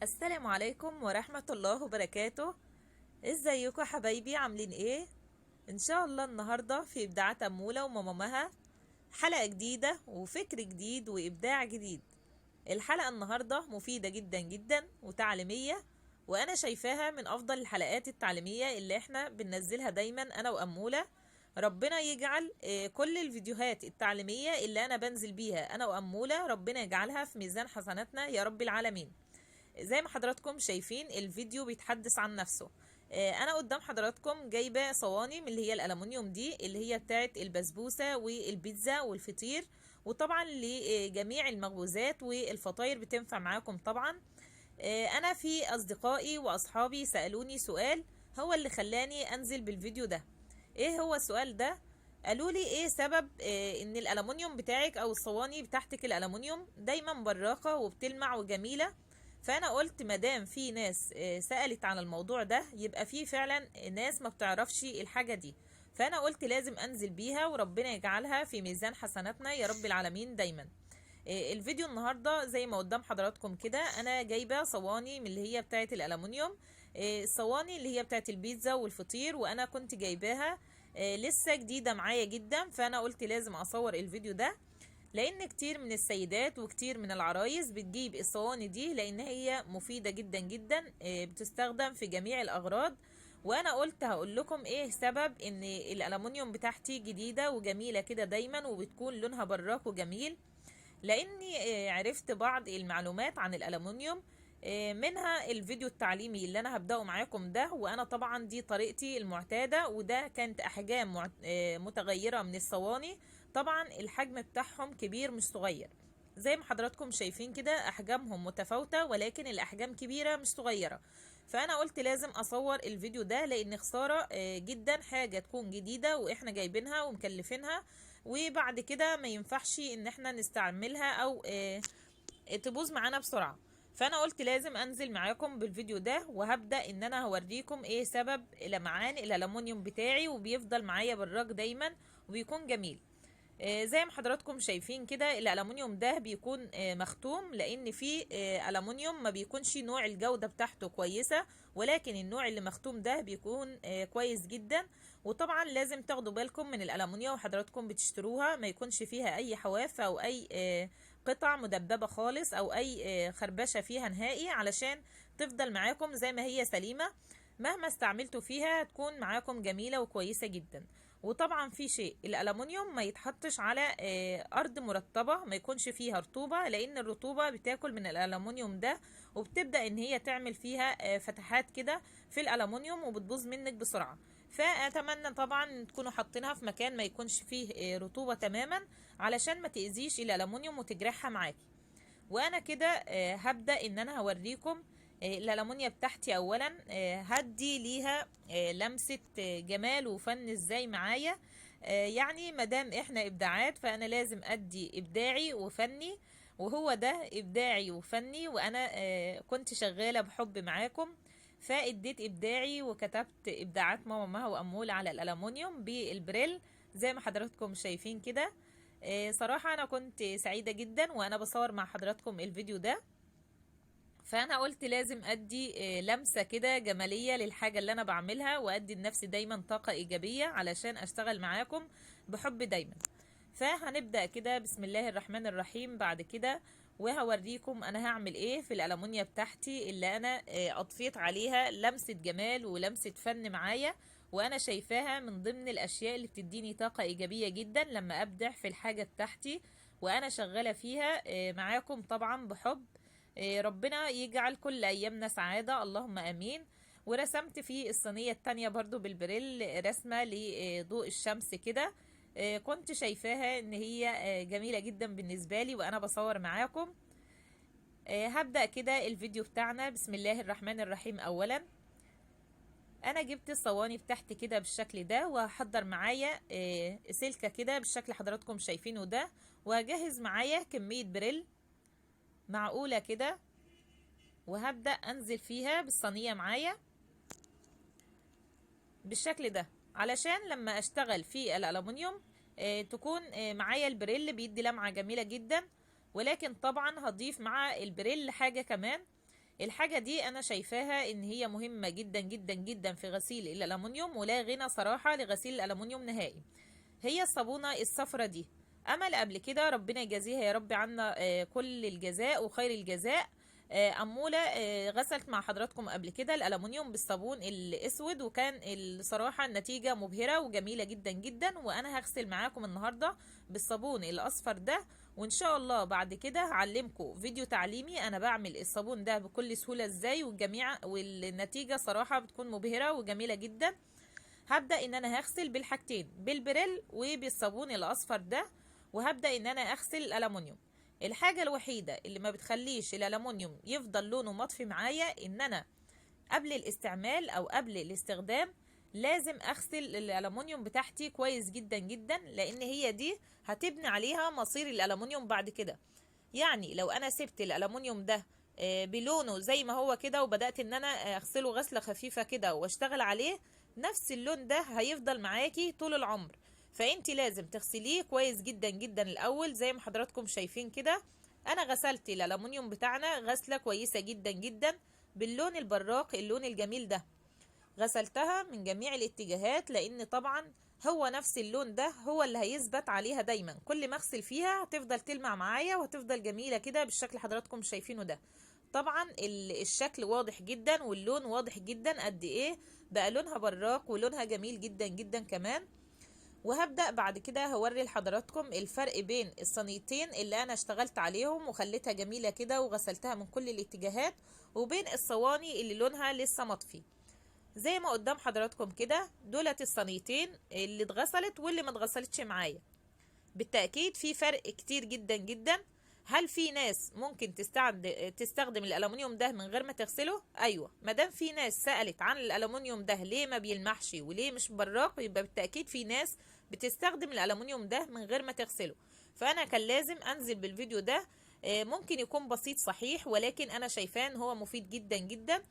السلام عليكم ورحمة الله وبركاته. ازيكم يا حبايبي؟ عاملين ايه؟ ان شاء الله النهاردة في ابداعات أمولة وماما مها حلقة جديدة وفكر جديد وابداع جديد. الحلقة النهاردة مفيدة جدا جدا وتعليمية، وانا شايفاها من افضل الحلقات التعليمية اللي احنا بننزلها دايما انا وأمولة. ربنا يجعل كل الفيديوهات التعليمية اللي انا بنزل بيها انا وأمولة ربنا يجعلها في ميزان حسناتنا يا رب العالمين. زي ما حضراتكم شايفين الفيديو بيتحدث عن نفسه. انا قدام حضراتكم جايبه صواني من اللي هي الالومنيوم دي اللي هي بتاعه البسبوسه والبيتزا والفطير، وطبعا لجميع المخبوزات والفطاير بتنفع معاكم طبعا. انا في اصدقائي واصحابي سالوني سؤال هو اللي خلاني انزل بالفيديو ده. ايه هو السؤال ده؟ قالوا لي ايه سبب ان الالومنيوم بتاعك او الصواني بتاعتك الالومنيوم دايما براقه وبتلمع وجميله؟ فانا قلت مادام في ناس سألت عن الموضوع ده يبقى في فعلا ناس ما بتعرفش الحاجة دي، فانا قلت لازم انزل بيها وربنا يجعلها في ميزان حسناتنا يا رب العالمين دايما. الفيديو النهاردة زي ما قدام حضراتكم كده انا جايبة صواني من اللي هي بتاعة الالومنيوم، الصواني اللي هي بتاعة البيتزا والفطير، وانا كنت جايباها لسه جديدة معايا جدا، فانا قلت لازم اصور الفيديو ده لان كتير من السيدات وكتير من العرايس بتجيب الصواني دي لان هي مفيدة جدا جدا، بتستخدم في جميع الاغراض. وانا قلت هقول لكم ايه سبب ان الالومنيوم بتاعتي جديدة وجميلة كده دايما وبتكون لونها براق وجميل، لاني عرفت بعض المعلومات عن الالومنيوم، منها الفيديو التعليمي اللي انا هبدأه معاكم ده. وانا طبعا دي طريقتي المعتادة، وده كانت احجام متغيرة من الصواني، طبعا الحجم بتاعهم كبير مش صغير زي ما حضراتكم شايفين كده، احجامهم متفاوتة ولكن الاحجام كبيرة مش صغيرة. فانا قلت لازم اصور الفيديو ده لان خسارة جدا حاجة تكون جديدة واحنا جايبينها ومكلفينها وبعد كده ما ينفعش ان احنا نستعملها او تبوظ معانا بسرعة. فانا قلت لازم انزل معاكم بالفيديو ده وهبدأ ان انا هوريكم ايه سبب لمعان الالومنيوم بتاعي وبيفضل معايا براق دايما وبيكون جميل. زي ما حضراتكم شايفين كده الالومنيوم ده بيكون مختوم، لان في الومنيوم ما بيكونش نوع الجودة بتاعته كويسة، ولكن النوع اللي مختوم ده بيكون كويس جدا. وطبعا لازم تاخدوا بالكم من الالومنيوم وحضراتكم بتشتروها ما يكونش فيها اي حواف او اي قطع مدببة خالص او اي خربشة فيها نهائي، علشان تفضل معاكم زي ما هي سليمة مهما استعملتوا فيها تكون معاكم جميلة وكويسة جدا. وطبعا في شيء الالومنيوم ما يتحطش على ارض مرطبه، ما يكونش فيها رطوبه، لان الرطوبه بتاكل من الالومنيوم ده وبتبدا ان هي تعمل فيها فتحات كده في الالومنيوم وبتبوظ منك بسرعه. فاتمنى طبعا تكونوا حاطينها في مكان ما يكونش فيه رطوبه تماما علشان ما تاذيش الالومنيوم وتجرحها معاكي. وانا كده هبدا ان انا هوريكم الالومنيا بتاعتي. اولا هدي ليها لمسة جمال وفن ازاي معايا. يعني مادام احنا ابداعات فانا لازم ادي ابداعي وفني، وهو ده ابداعي وفني، وانا كنت شغالة بحب معاكم فاديت ابداعي وكتبت ابداعات ماما مها وامول على الالومنيوم بالبريل زي ما حضراتكم شايفين كده. صراحة انا كنت سعيدة جدا وانا بصور مع حضراتكم الفيديو ده، فانا قلت لازم ادي لمسة كده جمالية للحاجة اللي انا بعملها، وادي لنفسي دايما طاقة ايجابية علشان اشتغل معاكم بحب دايما. فهنبدأ كده بسم الله الرحمن الرحيم بعد كده، وهوريكم انا هعمل ايه في الالومنيا بتاعتي اللي انا اضفيت عليها لمسة جمال ولمسة فن معايا، وانا شايفاها من ضمن الاشياء اللي بتديني طاقة ايجابية جدا لما ابدع في الحاجة بتاعتي وانا شغالة فيها معاكم طبعا بحب. ربنا يجعل كل ايامنا سعادة، اللهم امين. ورسمت في الصينية التانية برضو بالبريل رسمة لضوء الشمس كده، كنت شايفاها ان هي جميلة جدا بالنسبة لي وانا بصور معاكم. هبدأ كده الفيديو بتاعنا بسم الله الرحمن الرحيم. اولا انا جبت الصواني بتاعتي كده بالشكل ده، وهحضر معايا سلكة كده بالشكل حضراتكم شايفينه ده، وهجهز معايا كمية بريل معقولة كده، وهبدأ انزل فيها بالصينية معايا بالشكل ده، علشان لما اشتغل في الالومنيوم تكون معايا البريل بيدي لمعة جميلة جدا. ولكن طبعا هضيف مع البريل حاجة كمان، الحاجة دي انا شايفاها ان هي مهمة جدا جدا جدا في غسيل الالومنيوم، ولا غنى صراحة لغسيل الالومنيوم نهائي. هي الصابونة الصفرة دي. امل قبل كده ربنا يجازيها يا رب عنا كل الجزاء وخير الجزاء. أمولة غسلت مع حضراتكم قبل كده الألمنيوم بالصابون الأسود، وكان الصراحة النتيجة مبهرة وجميلة جدا جدا. وأنا هغسل معاكم النهاردة بالصابون الأصفر ده، وإن شاء الله بعد كده هعلمكم فيديو تعليمي أنا بعمل الصابون ده بكل سهولة إزاي، والجميع والنتيجة صراحة بتكون مبهرة وجميلة جدا. هبدأ إن أنا هغسل بالحاجتين، بالبريل وبالصابون الأصفر ده، وهبدأ إن أنا أغسل الألمنيوم. الحاجة الوحيدة اللي ما بتخليش الألمنيوم يفضل لونه مطفي معايا إن أنا قبل الاستعمال أو قبل الاستخدام لازم أغسل الألمنيوم بتاعتي كويس جدا جدا، لأن هي دي هتبني عليها مصير الألمنيوم بعد كده. يعني لو أنا سبت الألمنيوم ده بلونه زي ما هو كده وبدأت إن أنا أغسله غسلة خفيفة كده واشتغل عليه، نفس اللون ده هيفضل معاكي طول العمر. فانت لازم تغسليه كويس جدا جدا الاول. زي ما حضراتكم شايفين كده انا غسلت الالومنيوم بتاعنا غسله كويسة جدا جدا باللون البراق، اللون الجميل ده. غسلتها من جميع الاتجاهات، لان طبعا هو نفس اللون ده هو اللي هيثبت عليها دايما. كل ما اغسل فيها هتفضل تلمع معايا وهتفضل جميلة كده بالشكل حضراتكم شايفينه ده. طبعا الشكل واضح جدا واللون واضح جدا قد ايه بقى لونها براق ولونها جميل جدا جدا كمان. وهبدأ بعد كده هوري لحضراتكم الفرق بين الصينيتين اللي انا اشتغلت عليهم وخليتها جميلة كده وغسلتها من كل الاتجاهات، وبين الصواني اللي لونها لسه مطفي. زي ما قدام حضراتكم كده دولت الصينيتين اللي اتغسلت واللي ما اتغسلتش معايا. بالتأكيد في فرق كتير جدا جدا. هل في ناس ممكن تستخدم الألمنيوم ده من غير ما تغسله؟ ايوه، مادام في ناس سألت عن الألمنيوم ده ليه ما بيلمحش وليه مش براق، يبقى بالتأكيد في ناس بتستخدم الألمنيوم ده من غير ما تغسله. فأنا كان لازم أنزل بالفيديو ده. ممكن يكون بسيط صحيح، ولكن أنا شايفاه إن هو مفيد جدا جدا.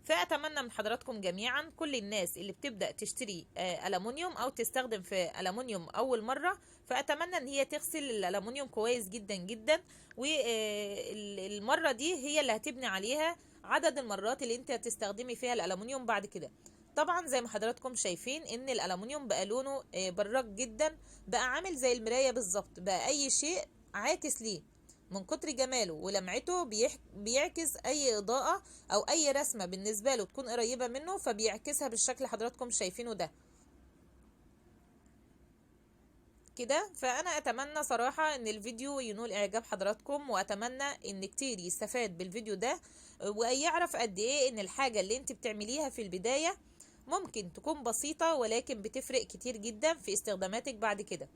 فأتمنى من حضراتكم جميعا، كل الناس اللي بتبدأ تشتري ألمنيوم أو تستخدم في ألمنيوم أول مرة، فأتمنى إن هي تغسل الألمنيوم كويس جدا جدا، والمرة دي هي اللي هتبني عليها عدد المرات اللي انت هتستخدمي فيها الألمنيوم بعد كده. طبعا زي ما حضراتكم شايفين ان الألمنيوم بقى لونه براق جدا، بقى عامل زي المراية بالظبط، بقى اي شيء عاكس ليه من كتر جماله ولمعته، بيعكس اي اضاءة او اي رسمة بالنسبة له تكون قريبة منه، فبيعكسها بالشكل حضراتكم شايفينه ده كده. فانا اتمنى صراحة ان الفيديو ينول اعجاب حضراتكم، واتمنى ان كتير يستفاد بالفيديو ده ويعرف قد ايه ان الحاجة اللي انت بتعمليها في البداية ممكن تكون بسيطة ولكن بتفرق كتير جدا في استخداماتك بعد كده.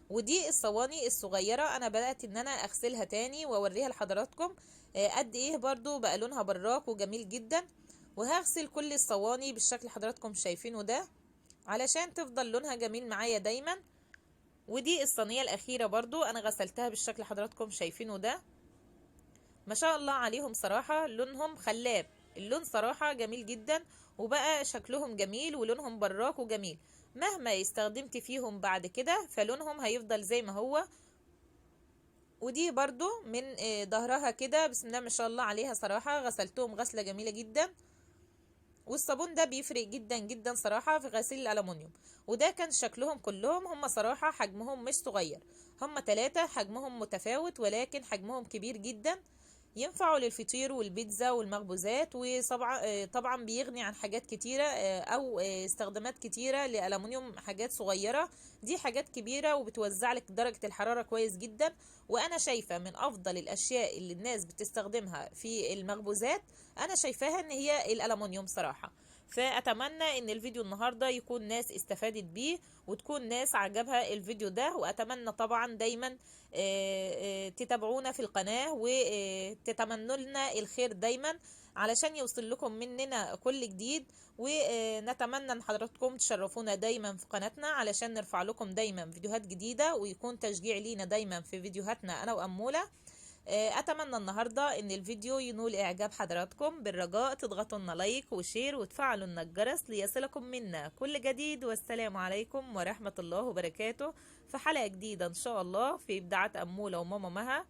ودي الصواني الصغيرة انا بدأت ان انا اغسلها تاني واوريها لحضراتكم قد ايه برضو بقى لونها براق وجميل جدا. وهغسل كل الصواني بالشكل حضراتكم شايفينه ده علشان تفضل لونها جميل معايا دايما. ودي الصينية الأخيرة برضو أنا غسلتها بالشكل حضراتكم شايفينه ده. ما شاء الله عليهم صراحة، لونهم خلاب، اللون صراحة جميل جدا، وبقى شكلهم جميل ولونهم براق وجميل. مهما استخدمت فيهم بعد كده فلونهم هيفضل زي ما هو. ودي برضو من ظهرها كده بسم الله ما شاء الله عليها صراحة، غسلتهم غسلة جميلة جدا. والصابون ده بيفرق جدا جدا صراحة في غسيل الألمنيوم. وده كان شكلهم كلهم، هم صراحة حجمهم مش صغير، هم 3 حجمهم متفاوت ولكن حجمهم كبير جدا، ينفعوا للفطير والبيتزا والمخبوزات، وطبعا بيغني عن حاجات كتيرة او استخدامات كتيرة لألمنيوم. حاجات صغيرة، دي حاجات كبيرة وبتوزع لك درجة الحرارة كويس جدا. وانا شايفة من افضل الاشياء اللي الناس بتستخدمها في المخبوزات انا شايفاها ان هي الألمنيوم صراحة. فأتمنى ان الفيديو النهاردة يكون ناس استفادت بيه وتكون ناس عجبها الفيديو ده، واتمنى طبعا دايما تتابعونا في القناة وتتمنوا لنا الخير دايما علشان يوصل لكم مننا كل جديد. ونتمنى ان حضراتكم تشرفونا دايما في قناتنا علشان نرفع لكم دايما فيديوهات جديدة، ويكون تشجيع لينا دايما في فيديوهاتنا انا وأمولة. اتمنى النهارده ان الفيديو ينول اعجاب حضراتكم، بالرجاء تضغطوا لنا like و share وتفعلوا لنا الجرس ليصلكم منا كل جديد. والسلام عليكم ورحمة الله وبركاته في حلقة جديدة ان شاء الله في ابداعات اموله وماما مها.